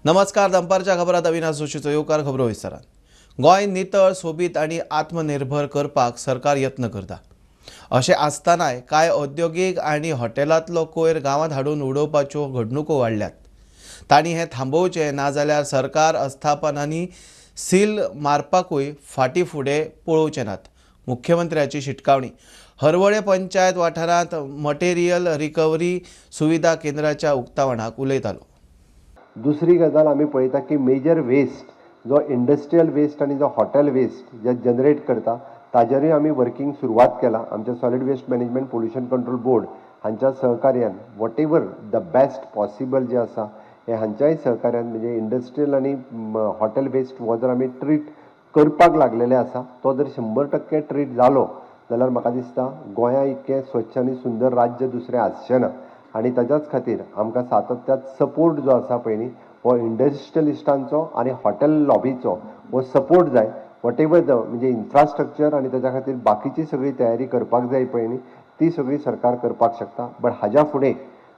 नमस्कार, दनपारच्या खबरात अविनाश जोशीचो येवकार. खबरो विस्तारान. गोंय नितळ, सोबीत आनी आत्मनिर्भर करपाक सरकार यत्न करता. अशें आसतनाय कांय औद्योगीक आनी हॉटेलांतलो कोयर गांवांत हाडून उडोवपाच्यो घडणुको वाडल्यात. तांणी हें थांबोवचें, नाजाल्यार सरकार आस्थापनांनी सील मारपाकूय फाटीं फुडें पळोवचे नात. मुख्यमंत्र्याची शिटकावणी. हरवळे पंचायत वाठारांत मटेरियल रिकव्हरी सुविधा केंद्राच्या उक्तावणाक उलयतालो. दुसरी गजाल आमी पळयता की मेजर वेस्ट जो इंडस्ट्रियल वेस्ट आनी जो हॉटेल वेस्ट जे जनरेट करता ताजेरूय आमी वर्किंग सुरवात केला. आमच्या solid waste management pollution control board हांच्या सहकार्यान whatever the best possible जे आसा हे हांच्याय सहकार्यान, म्हणजे इंडस्ट्रियल आनी हॉटेल वेस्ट हो जर आमी ट्रीट करपाक लागलेले आसा तो जर 100% ट्रीट जालो जाल्यार म्हाका दिसता गोंया इतकें स्वच्छ आनी सुंदर राज्य दुसरें आसचें ना. आनी ताच्याच खातीर आमकां सातत्यात सपोर्ट जो आसा पळय न्ही हो इंडस्ट्रियलिस्टांचो आनी हॉटेल लॉबीचो हो सपोर्ट जाय. What ever the म्हणजे इन्फ्रास्ट्रक्चर आनी ताच्या खातीर बाकीची सगळी तयारी करपाक जाय पळय न्ही ती सगळी सरकार करपाक शकता. बट हाज्या फुडें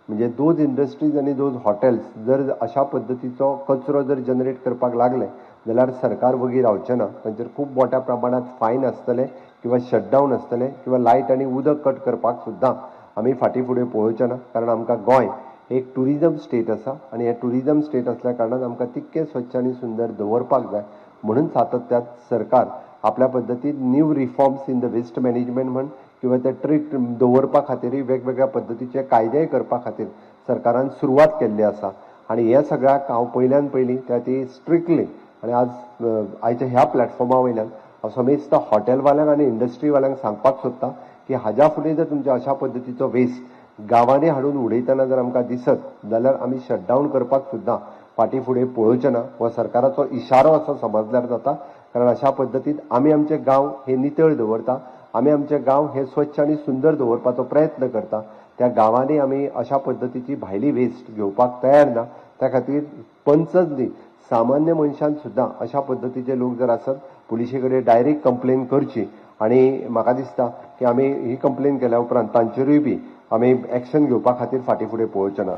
म्हणजे those industries आनी those hotels जर अशा पद्दतीचो कचरो जर जनरेट करपाक लागले जाल्यार सरकार वगी रावचें ना. तांचेर खूब मोठ्या प्रमाणांत फायन आसतलें किंवा शटडावन आसतलें किंवा लायट आनी उदक कट करपाक सुद्दां आमी फाटीं फुडें पळोवचें ना. कारण आमकां गोंय एक ट्युरिजम स्टेट आसा आनी हें ट्युरिजम स्टेट आसल्या कारणान आमकां तितकें स्वच्छ आनी सुंदर दवरपाक जाय. म्हणून सातत्यात सरकार आपल्या पद्दतीन new reforms in the waste management म्हण किंवा ते ट्रीट दवरपा खातीरूय वेगवेगळ्या पद्दतीचे कायदेय करपा खातीर सरकारान सुरवात केल्ली आसा. आनी ह्या सगळ्याक हांव पयल्यान पयलीं त्या ती स्ट्रिक्टली आनी आज आयच्या ह्या प्लॅटफॉर्मा वयल्यान हांव समेस्त हॉटेलवाल्यांक आनी इंडस्ट्रीवाल्यांक सांगपाक सोदता की हाज्या फुडें जर तुमच्या अशा पद्दतीचो वेस्ट गांवांनी हाडून उडयतना जर आमकां दिसत जाल्यार आमी शटडावन करपाक सुद्दां फाटीं फुडें पळोवचें ना. हो सरकाराचो इशारो असो समजल्यार जाता. कारण अशा पद्दतीन आमी आमचे गांव हे नितळ दवरता, आमी आमचे गांव हे स्वच्छ आनी सुंदर दवरपाचो प्रयत्न करता. त्या गांवांनी आमी अशा पद्दतीची भायली वेस्ट घेवपाक तयार ना. त्या खातीर पंचच न्ही, सामान्य मनशान सुद्दां अशा पद्दतीचे लोक जर आसत पुलिशे कडेन डायरेक्ट कंप्लेन करची. आनी म्हाका दिसता की आमी ही कंप्लेन केल्या उपरांत तांचेरूय बी आमी एक्शन घेवपा खातीर फाटीं फुडें पळोवचे ना.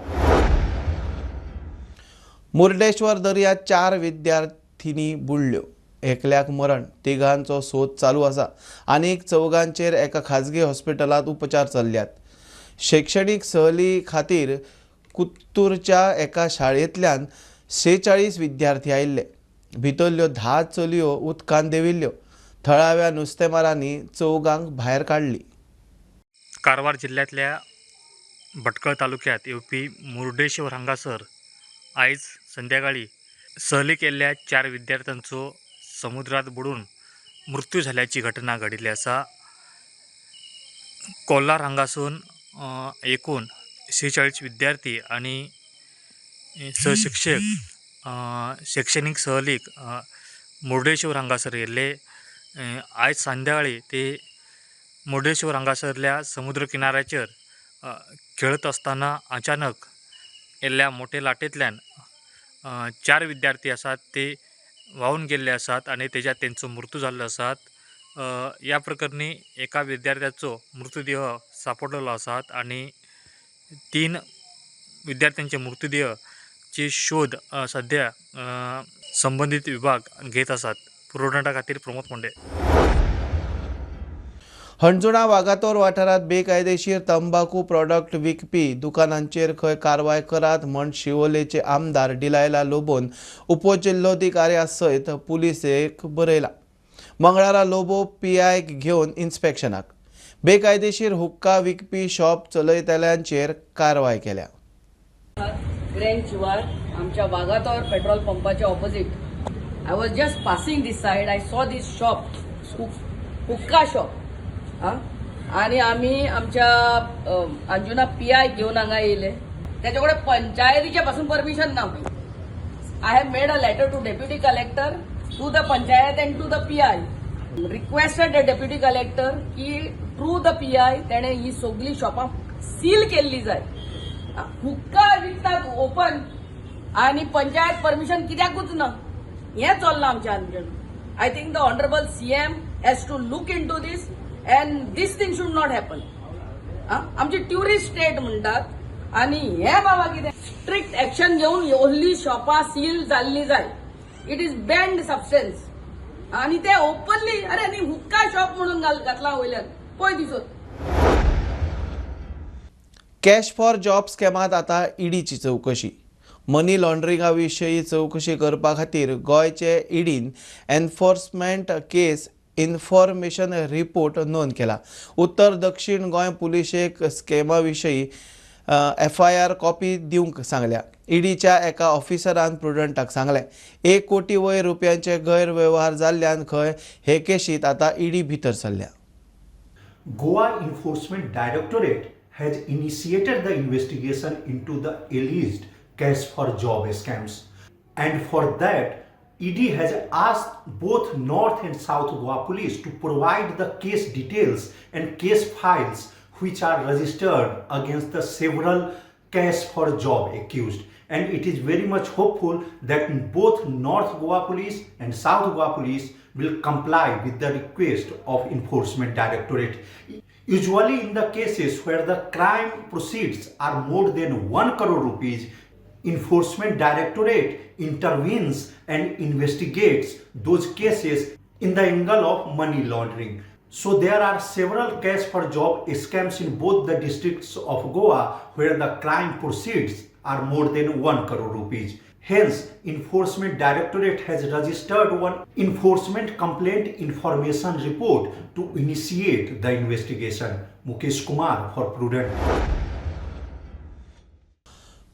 मुर्डेश्वर दर्यात 4 विद्यार्थिनी बुडल्यो, एकल्याक मरण, तिगांचो सोद चालू आसा. आनीक 4 एका खाजगी हॉस्पिटलांत उपचार चल्ल्यात. शैक्षणीक सहली खातीर कुत्तूरच्या एका शाळेंतल्यान 46 विद्यार्थी आयिल्ले. भितरल्यो 10 चलयो उदकांत देंविल्ल्यो. थळाव्या नुस्तेमारांनी 4 भायर काडली. कारवार जिल्ल्यांतल्या भटकळ तालुक्यात येवपी मुर्डेश्वर हांगासर आयज संध्याकाळी सहली केल्ल्या 4 विद्यार्थ्यांचो समुद्रात बुडून मृत्यू झाल्याची घटना घडिल्ली आसा. कोल्हार हांगासून एकूण 46 विद्यार्थी आनी सहशिक्षक शैक्षणीक सहलीक मुर्डेश्वर हांगासर येयल्ले. आयज संध्याकाळी ते मुर्डेश्वर हांगासरल्या समुद्र किनाऱ्याचेर खेळत आसतना अचानक येयल्ल्या मोठे लाटेंतल्यान 4 विद्यार्थी आसात ते व्हांवून गेल्ले आसात आनी तेज्या तेंचो मृत्यू जाल्लो आसात. ह्या प्रकरणी एका विद्यार्थ्याचो मृतदेह सापडलेलो आसात आनी 3 विद्यार्थ्यांचे मृतदेहचे शोध सध्या संबंधित विभाग घेत आसात. पुरवठा खातीर प्रमोद मोंडे. हणजुणा वागातोर वाठारांत बेकायदेशीर तंबाकू प्रॉडक्ट विकपी दुकानांचेर खंय कारवाय करात म्हण शिवोलेचे आमदार डिलायला लोबोन उपजिल्होधिकाऱ्या सयत पुलिसेक बरयला. मंगळारा लोबो पीआयक घेवन इन्स्पेक्शनाक बेकायदेशीर हुक्का विकपी शॉप चलयतल्यांचेर कारवाय केल्या. ग्रँड शिवार आमच्या वागातोर पेट्रोल पंपाच्या opposite I was just passing this side, I saw this shop, hookah shop. आनी आमी आमच्या अंजुना पी I घेवन हांगा येयले. तेच्या कडेन पंचायतीचे पासून परमिशन ना. I have made a letter to deputy collector, to the panchayat and to the PI. Requested the deputy collector की थ्रू the PI तेणे ही सगळी शॉपां सील केल्ली जाय. हुक्का विकतात ओपन आनी पंचायत परमिशन कित्याकूच ना. हें चल्लां आमच्या Anjuna. I think the honourable CM has to look into this and this thing should not happen. आमची ट्युरिस्ट स्टेट म्हणटात. आनी हे बाबा कितें स्ट्रिक्ट एक्शन घेवन ओन्ली शॉपां सील जाल्ली जाय. It is banned substance आनी ते ओपनली. अरे आनी हुक्का शॉप म्हणून घातला वयल्यान पळय दिसत. कॅश फॉर जॉब स्कॅमात आतां ईडीची चवकशी. मनी लॉन्ड्रिंगा विशीं चवकशी करपा खातीर गोंयचे ईडीन एनफोर्समेंट केस इन्फॉर्मेशन रिपोर्ट नोंद केला. उत्तर दक्षिण गोंय पुलिशेक स्कॅमा विशीं एफआयआर कॉपी दिवंक सांगल्या. ईडीच्या एका ऑफिसरान प्रुडंटाक सांगलें 1 कोटी वयर रुपयांचे गैरवेव्हार जाल्ल्यान खंय हे केशींत आतां ईडी भितर सरल्या. Goa Enforcement Directorate has initiated the investigation into the alleged cash for job scams, and for that ED has asked both North and South Goa police to provide the case details and case files which are registered against the several cash for job accused. And it is very much hopeful that both North Goa police and South Goa police will comply with the request of Enforcement Directorate. Usually in the cases where the crime proceeds are more than 1 crore rupees, Enforcement Directorate intervenes and investigates those cases in the angle of money laundering. So there are several cash for job scams in both the districts of Goa where the crime proceeds are more than 1 crore rupees. Hence, Enforcement Directorate has registered one enforcement complaint information report to initiate the investigation. Mukesh Kumar for Prudent.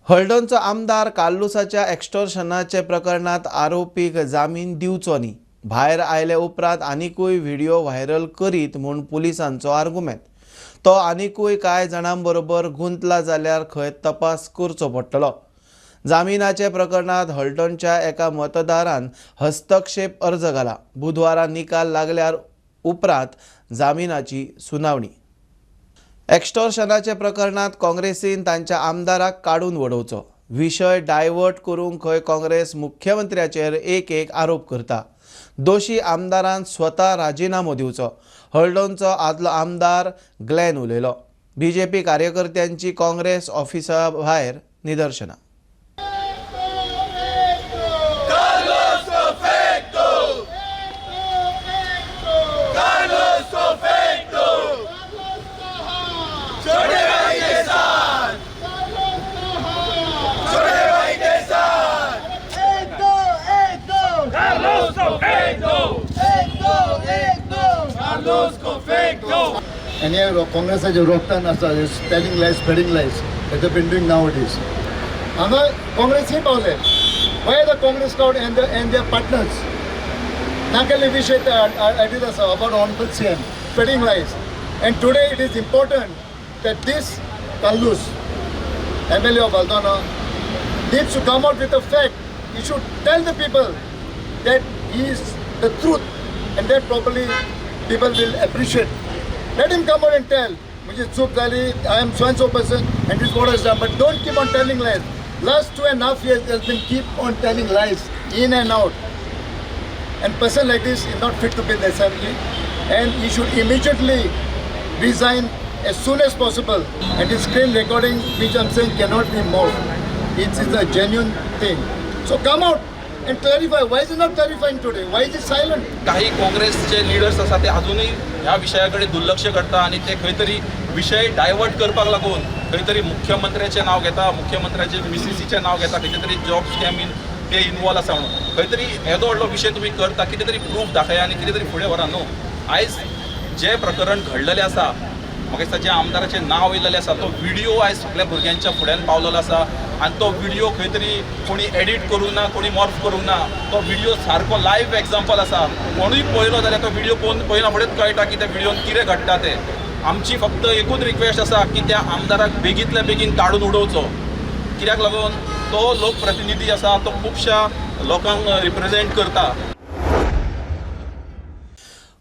हळदणचो आमदार कार्लुसाच्या एक्स्टॉर्शनाचे प्रकरणात आरोपीक जामीन दिवचो न्ही. भायर आयले उपरांत आनिकूय व्हिडिओ व्हायरल करीत म्हूण पुलिसांचो आर्गुमेंत. तो आनिकूय कांय जाणां बरोबर गुंतला जाल्यार खंय तपास करचो पडटलो. जामिनाचे प्रकरणात हळदणच्या एका मतदारान हस्तक्षेप अर्ज घाला. बुधवारा निकाल लागल्यार उपरांत जामिनाची सुनावणी. एक्स्टॉर्शनाचे प्रकरणात काँग्रेसीन तांच्या आमदाराक काडून वडोवचो. विशय डायवर्ट करूंक खंय काँग्रेस मुख्यमंत्र्याचेर एक एक आरोप करता. दोशी आमदारान स्वता राजिनामो दिवचो. हळदणचो आदलो आमदार ग्लॅन उलयलो. बीजेपी कार्यकर्त्यांची काँग्रेस ऑफिसा भायर निदर्शनां. And here Congress has रोखतान आसा telling lies, spreading lies that they've been doing nowadays. हांगा काँग्रेस ही पावले. Why the Congress crowd and their partners ना केल्ले विशय आयडीज आसा about honourable CM spreading lies. And today it is important that this Carlos, MLA of Aldona, needs to come out with a fact. He should tell the people that he is the truth, and that probably people will appreciate. Let him come out and tell, म्हणजे चूक झाली, I am so and so person and this what has done, but don't keep on telling lies. Last 2.5 years has been keep on telling lies in and out. And person like this is not fit to be in the assembly, and he should immediately resign as soon as possible. And his screen recording, which I'm saying cannot be morphed. It is a genuine thing. So come out and clarify. Why is it not clarifying today? Why is it silent? काही काँग्रेसचे leaders आसा ते अजूनय ह्या विशया कडेन दुर्लक्ष करता आनी ते खंय तरी विशय डायवर्ट करपाक लागून खंय तरी मुख्यमंत्र्याचें नांव घेता, मुख्यमंत्र्याचे मिसीसीचें नांव घेता, खंयचे तरी जॉब स्कॅम इन ते इनवॉल्व आसा म्हणून खंय तरी येदो व्हडलो विशय तुमी करता, कितें तरी प्रूफ दाखया आनी कितें तरी फुडें व्हरा. न्हू आयज जें प्रकरण घडलेलें आसा, म्हाका दिसता ज्या आमदाराचें नांव येयलेलें आसा तो व्हिडियो आयज सगळ्या भुरग्यांच्या फुड्यान पावलेलो आसा आनी तो व्हिडियो खंय तरी कोणी एडिट करूंक ना, कोणी मॉर्फ करूंक ना, तो व्हिडियो सारको लायव्ह एग्जाम्पल आसा. कोणूय पळयलो जाल्यार तो व्हिडियो पळोवन पळयना फुडेंच कळटा की त्या व्हिडियोन कितें घडटा तें. आमची फक्त एकूच रिक्वेस्ट आसा की त्या आमदाराक बेगींतल्या बेगीन काडून उडोवचो. कित्याक लागून तो लोकप्रतिनिधी आसा, तो खुबश्या लोकांक रिप्रेजेंट करता.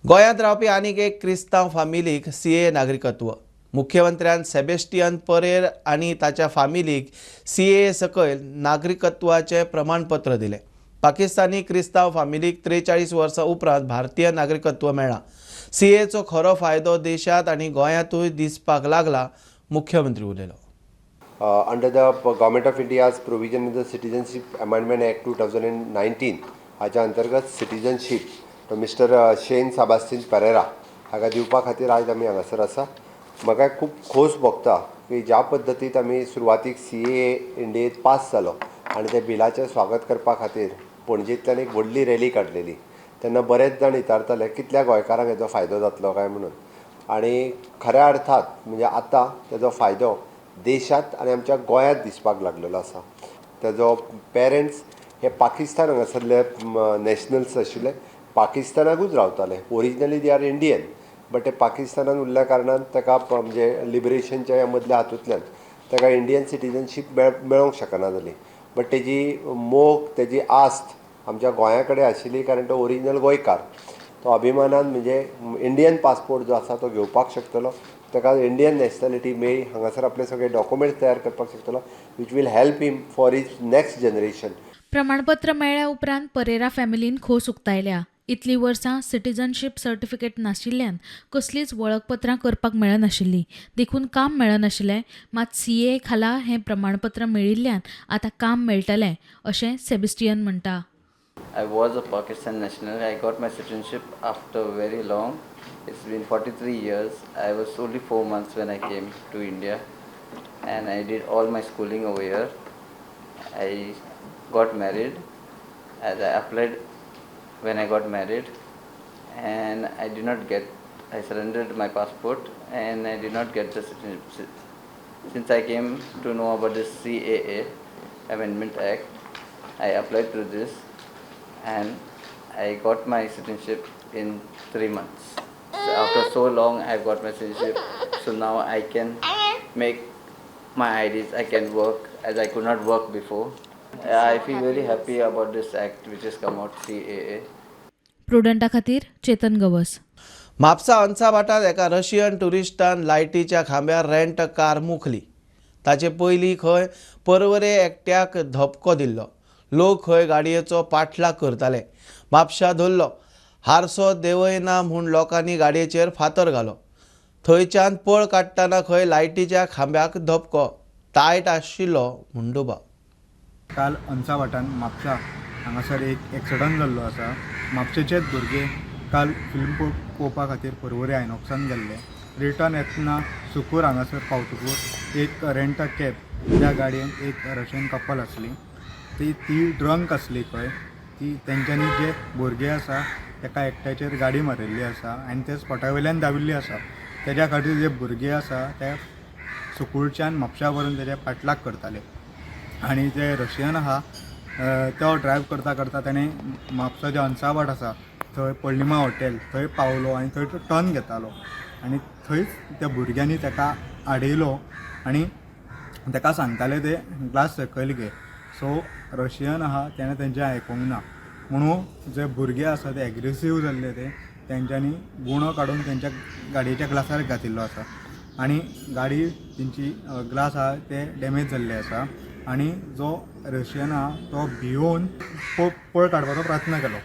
गोंयांत रावपी आनीक एक क्रिस्तांव फामिलीक सीए नागरिकत्व. मुख्यमंत्र्यान सेबेस्टियन परेर आनी ताच्या फामिलीक सीए सकयल नागरिकत्वाचें प्रमाणपत्र दिलें. पाकिस्तानी क्रिस्तांव फामिलीक 43 वर्सां उपरांत भारतीय नागरिकत्व मेळ्ळां. सीएचो खरो फायदो देशांत आनी गोंयांतूय दिसपाक लागला, मुख्यमंत्री उलयलो. Under the Government of India's provision in the Citizenship Amendment Act 2019 हाच्या अंतर्गत सिटीजनशीप मिस्टर शेन साबास्तीन परेरा हाका दिवपा खातीर आयज आमी हांगासर आसा. म्हाका खूब खोस भोगता की ज्या पद्दतीन आमी सुरवातीक CAA इंडियेंत पास जालो आनी त्या बिलाचें स्वागत करपा खातीर पणजेंतल्यान एक व्हडली रॅली काडलेली, तेन्ना बरेच जाण विचारताले कितल्या गोंयकारांक हेजो फायदो जातलो काय म्हणून, आनी खऱ्या अर्थात म्हणजे आतां तेजो फायदो देशांत आनी आमच्या गोंयांत दिसपाक लागलेलो आसा. तेजो पेरंट्स हे पाकिस्तान हांगासरले नॅशनल्स आशिल्ले, पाकिस्तानाकूच रावताले. Originally they are Indian, but ते पाकिस्तानान उरल्या कारणान ताका म्हणजे लिबरेशनच्या ह्या मदल्या हातूंतल्यान ताका इंडियन सिटीजनशीप मेळोंक शकना जाली. बट तेजी मोग, तेजी आस्त आमच्या गोंया कडेन आशिल्ली, कारण तो ओरिजिनल गोंयकार, तो अभिमानान म्हणजे इंडियन पासपोर्ट जो आसा तो घेवपाक शकतलो, ताका इंडियन नॅशनॅलिटी मेळ्ळी, हांगासर आपले सगळे डॉक्युमेंट्स तयार करपाक शकतलो, which will help him for his next generation. प्रमाणपत्र मेळ्ळ्या उपरांत परेरा फॅमिलीन खोस उक्तायल्या. इतलीं वर्सां सिटीजनशीप सर्टिफिकेट नाशिल्ल्यान कसलीच वळखपत्रां करपाक मेळनाशिल्लीं, देखून काम मेळनाशिल्लें. मात CAA खाला हें प्रमाणपत्र मेळिल्ल्यान आतां काम मेळटलें अशें सेबेस्टियन म्हणटा. I was a Pakistan national. I got my citizenship after very long. It's been 43 years. I was only 4 months when I came to India, and I did all my schooling over here. I got married as I applied when I got married, and I did not get, I surrendered my passport and I did not get the citizenship. Since I came to know about this CAA Amendment Act, I applied through this and I got my citizenship in 3 months. So after so long I got my citizenship, so now I can make my IDs, I can work as I could not work before. I feel very happy about this act which has come out, CAA. प्रुडंटा खातीर चेतन गवस. म्हापसा अंसाभाटात एका Russian ट्युरिस्टान लायटीच्या खांब्यार rent car मुखली. ताचे पयलीं खंय परवरे एकट्याक धपको दिल्लो. लोक खंय गाडयेचो पाठलाग करताले. म्हापशा धरलो, हारसो देंवयना म्हूण लोकांनी गाडयेचेर फातर घालो. थंयच्यान पळ काडटना खंय लायटीच्या खांब्याक धपको, टायट आशिल्लो म्हूण दुबाव. काल अंसाभाटान म्हापसा हांगासर एक एक्सिडंट जाल्लो आसा. म्हापशेचेच भुरगे काल फिल्म पळोवपा खातीर परवरी आयनॉक्सान गेल्ले. रिटर्न येतना सुकूर हांगासर पावतकूच एक रेंट अ कॅब त्या गाडयेन एक रशियन कपल आसली, ती ड्रंक आसली खंय. ती तेंच्यांनी जे भुरगे आसा ताका एकट्याचेर गाडी मारिल्ली आसा आनी ते स्पॉटा वयल्यान धांविल्ली आसा. तेज्या खातीर जे भुरगे आसा ते सुकूरच्यान म्हापशा व्हरून तेजे पाठलाग करताले आनी जे रशियन आहा तो ड्रायव करता करता तेणें म्हापसा जे अंसाभाट आसा थंय पौर्णिमा हॉटेल थंय पावलो आनी थंय तो टर्न घेतालो आनी थंयच त्या भुरग्यांनी ताका आडयलो आनी ताका सांगताले ते ग्लास सकयल घे. सो रशियन आहा तेणें तेंचें आयकूंक ना म्हणून जे भुरगे आसा ते एग्रेसीव जाल्ले, ते तेंच्यांनी गुणो काडून तेंच्या गाडयेच्या ग्लासार घातिल्लो आसा आनी गाडी तेंची ग्लास आहा ते डॅमेज जाल्ले आसा आनी जो रशियन आहा तो भियोवन पळ काडपाचो प्रयत्न केलो.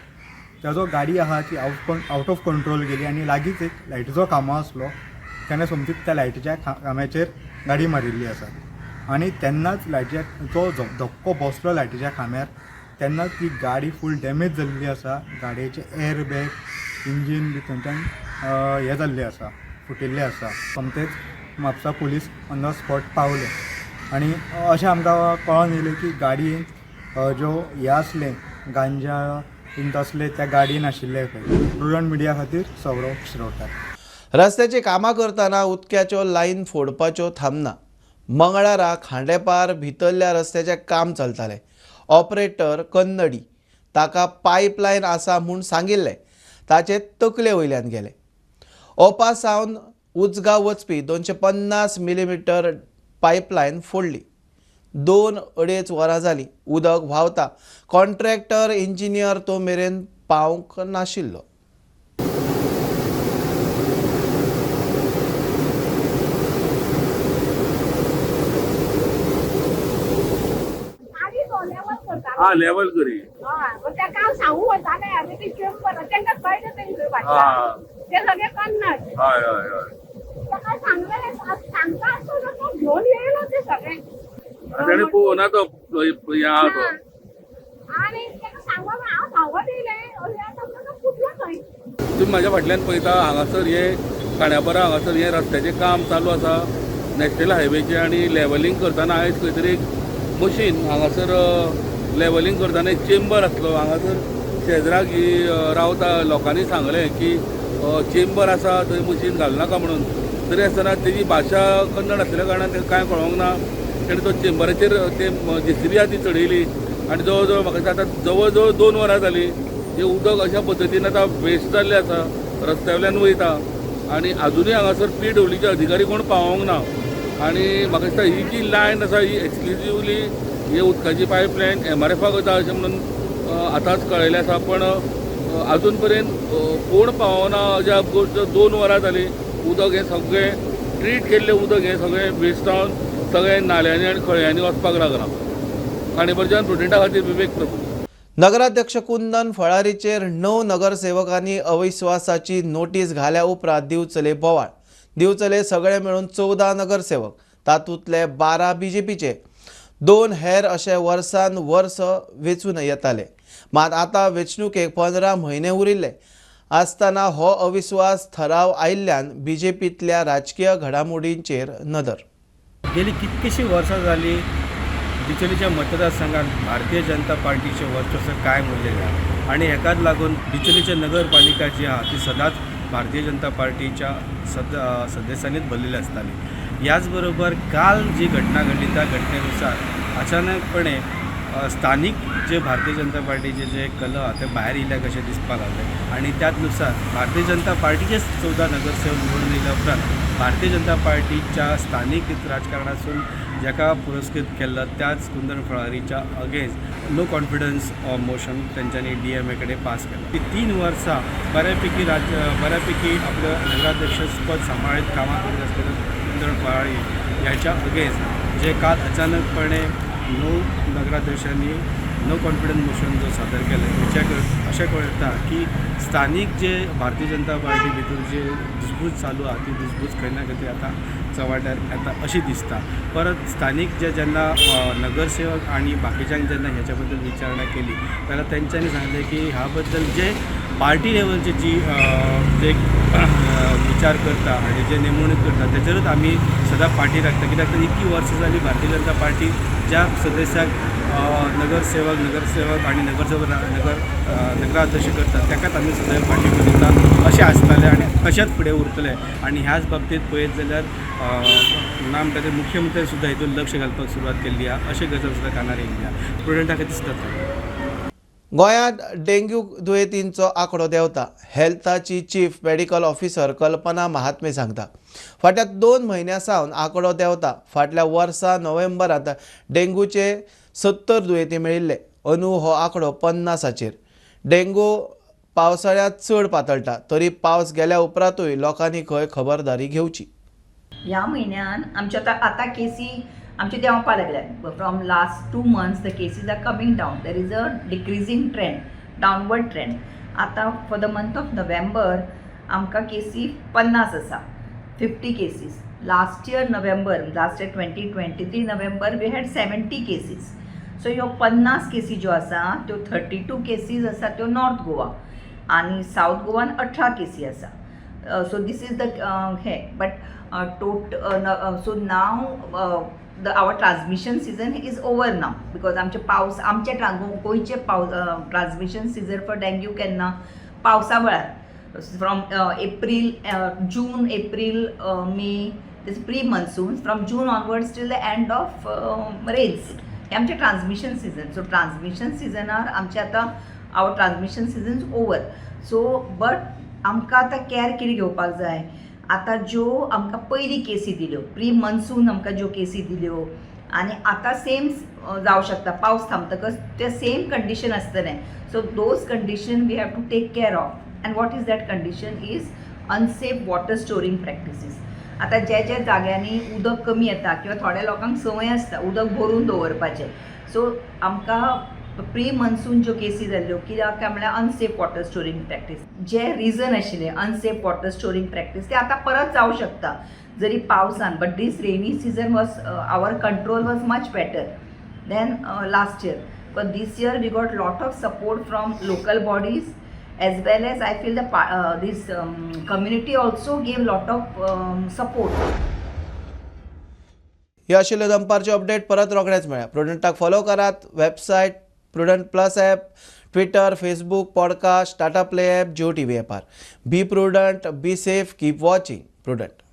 ताजो गाडी आहा ती आवट ऑफ कंट्रोल गेली आनी लागींच एक लायटीचो खांबो आसलो, तेणें सोमतीच त्या लायटीच्या खांब्याचेर गाडी मारिल्ली आसा आनी तेन्नाच लायटीच्या जो धपको बसलो लायटीच्या खांब्यार तेन्नाच ती गाडी फूल डॅमेज जाल्ली आसा. गाडयेचे एअर बॅग, इंजीन बी थंयच्यान हें जाल्लें आसा, फुटिल्लें आसा. सोमतेच Mapusa police on the spot पावले आनी अशें आमकां कळोन येयलें की गाडयेन ज्यो हें आसलें गांजा बीन तसले त्या गाडयेन आशिल्ले खंय. प्रुडंट मिडिया खातीर सौरव शिरोडकार. रस्त्याची कामां करतना उदक्याच्यो लायन फोडपाच्यो थांबना. मंगळारा खांडेपार भितरल्या रस्त्याचें काम चलतालें. ऑपरेटर कन्नडी ताका पायपलायन आसा म्हूण सांगिल्लें, ताचे तकले वयल्यान गेले. ओपा सावन उजगांव वचपी 250 मिलीमिटर पायपलायन फोडली. 2-2.5 वरां जालीं उदक व्हांवता. कॉन्ट्रॅक्टर इंजिनियर तो मेरेन पावंक नाशिल्लो. हा लेवल करी ताका सांगू वताले आमी ती चेंबर तांकां कळटा तेंचे फाटल्यान ते सगळे कन्नड. हय हय हय ताका सांगलें, सांगता आसतना तो घेवन येयलो ते सगळे. ताणें पळोवना तो हें आहा तो. आनी ताका सांगून हांव सांगत येयलें अशें आतां ताका फुटलो खंय. तुमी म्हाज्या फाटल्यान पळयता हांगासर हे खांड्यापारा हांगासर हें रस्त्याचें काम चालू आसा नॅशनल हायवेचें आनी लेवलिंग करतना आयज खंय तरी एक मशीन हांगासर लेवलिंग करतना एक चेंबर आसलो. हांगासर शेजराक ही रावता लोकांनी सांगलें की चेंबर आसा थंय मशीन घालनाका म्हणून. तरी आसतना तेजी भाशा कन्नड आसल्या कारणान ताका कांय कळोंक ना. तेणें तो चेंबराचेर ते जेसीबी आहा ती चडयली आनी जवळ जवळ म्हाका दिसता आतां जवळ जवळ 2 वरां जालीं हें उदक अशा पद्दतीन आतां वेस्ट जाल्लें आसा, रस्त्या वयल्यान वयता आनी आजुनूय हांगासर पीडब्ल्यूडीचे अधिकारी कोण पावोंक ना. आनी म्हाका दिसता ही जी लायन आसा ही एक्सक्लुजिवली हे उदकाची पायपलायन एमआरएफाक वता अशें म्हणून आतांच कळयलें आसा. पण आजून पर्यंत कोण पावना. अशा गोश्ट 2 वरां जालीं उदक हें सगळें ट्रीट केल्लें उदक हें सगळें वेस्ट जावन सगळें नाल्यांनी आनी खळयांनी वचपाक लागलां. खांडेपारच्यान प्रुडंटा खातीर विवेक प्रभू. नगराध्यक्ष कुंदन फळारीचेर 9 नगरसेवकांनी अविश्वासाची नोटीस घाल्या उपरांत दिवचले बोवाळ. दिवचले सगळे मेळून 14 नगरसेवक, तातूंतले 12 बीजेपीचे, 2 हेर अशे वर्सान वर्स वेंचून येताले. मात आतां वेंचणुकेक 15 म्हयने उरिल्ले आसतना हो अविश्वास ठराव आयिल्ल्यान बीजेपींतल्या राजकीय घडामोडींचेर नदर. गेली कितकीशी वर्सां जाली दिवचलेच्या मतदारसंघात भारतीय जनता पार्टीचे वर्चस्व कायम उरलेलें आहा आनी हेकाच लागून दिवचलेची नगरपालिका जी आहा ती सदांच भारतीय जनता पार्टीच्या सदस्यांनीच भरलेली आसताली. ह्याच बरोबर काल जी घटना घडली त्या घटनेनुसार अचानकपणे स्थानिक जे भारतीय जनता पार्टीचे जे कलह आहा ते भायर येयल्या कशें दिसपाक लागले आनी त्याच नुसार भारतीय जनता पार्टीचे 14 नगरसेवक निवडून येयल्या उपरांत भारतीय जनता पार्टीच्या स्थानिक राजकारणासून जाका पुरस्कृत केल्लो त्याच कुंदन फळारीच्या अगेन्स्ट नो कॉन्फिडन्स मोशन तेंच्यांनी डीएमए कडेन पास केलो. ती 3 वर्सां बऱ्यापैकी आपलं नगराध्यक्षपद सांबाळीत कामां करीत आसलेलो कुंदन फळारी ह्याच्या अगेन्स्ट जे काल अचानकपणे 9 नगराध्यक्षांनी नो कॉन्फिडन्स मोशन जो सादर केलें हेच्या अशें कळटा की स्थानीक जे भारतीय जनता पार्टी भितर जे धुसफूस चालू आहा ती धुसफूस खंय ना खंय तरी आतां चव्हाट्यार येता अशी दिसता. परत स्थानीक जे जेन्ना नगरसेवक आनी बाकीच्यांक जेन्ना हेच्या बद्दल विचारणा केली जाल्यार तेंच्यांनी सांगलें की ह्या बद्दल जे पार्टी लेवलचे जी जे विचार करता आनी जे नेमणूक करता तेचेरूच आमी सदां फाटी लागता. कित्याक तर इतकी वर्सां जाली भारतीय जनता पार्टी ज्या सदस्याक नगरसेवक आनी नगराध्यक्ष करतात ताकाच आमी सदैव फाटी दिता अशें आसतालें आनी तशेंच फुडें उरतलें. आनी ह्याच बाबतींत पळयत जाल्यार ना म्हणटा ते मुख्यमंत्री सुद्दां हितून लक्ष घालपाक सुरवात केल्ली आहा अशें गजाल सुद्दां कानार येयल्ली आहा. प्रुडंटा खातीर सुद्दां गोंयांत डेंग्यू दुयेंतींचो आंकडो देंवता. हेल्थाची chief medical officer Kalpana Mahatme सांगता फाटल्या 2 म्हयन्यां सावन आंकडो देंवता. फाटल्या वर्सा नोव्हेंबरांत डेंग्यूचे 70 दुयेंती मेळिल्ले, अंदू हो आंकडो 50चेर. डेंग्यू पावसाळ्यांत चड पातळटा तरी पावस गेल्या उपरांतूय लोकांनी खंय खबरदारी घेवची. ह्या म्हयन्यान आमच्या आतां केसी आमचे देंवपाक लागल्या. From last 2 months the cases are coming down. There is a decreasing trend, downward trend. आतां for the month of November आमकां केसी 50 आसा, 50 cases. Last year November, last year 2023 November we had 70 cases. So ह्यो 50 केसी ज्यो आसा त्यो 32 केसीज आसा त्यो नॉर्थ गोवा आनी सावथ गोवान 18 केसी आसा. So this is the hey but so now our transmission season is over now because आमचे पावस आमचे गोंयचे पावस ट्रान्समिशन सिजन फॉर डेंग्यू केन्ना पावसा वेळार from April, June, April, May, this pre monsoon, from June onwards till the end of rains हे आमचे ट्रान्समिशन सिजन. सो ट्रान्समिशन सिजनार आमचे आतां our transmission season is over. So but आमकां आतां care कितें घेवपाक जाय. आतां ज्यो आमकां पयलीं केसी दिल्यो प्री मॉन्सून आमकां ज्यो केसी दिल्यो आनी आतां सेम जावं शकता पावस थांबतकच ते सेम कंडिशन आसतलें. So those condition we have to take care of. And what is that condition is unsafe water storing practices. आतां ज्या ज्या जाग्यांनी उदक कमी येता किंवा थोड्या लोकांक संवय आसता उदक भरून दवरपाचें, सो आमकां प्री मॉन्सून ज्यो केसी जाल्ल्यो, कित्याक काय म्हणल्यार अनसेफ वॉटर स्टोरींग प्रॅक्टीस जे रिजन आशिल्लें, अनसेफ वॉटर स्टोरींग प्रॅक्टीस, ते आतां परत जावं शकता जरी पावसान, but this rainy season was, our control was much better than last year, but this year we got lot of support from local bodies as well as, I feel, the this community also gave lot of support. हे आशिल्ले दनपारचे update. परत रोखडेच मेळया. प्रुडंटाक follow करात. Website, Prudent Plus app, Twitter, Facebook, podcast, Tata Play app, Jio TV ॲपार. Be prudent, be safe, keep watching Prudent.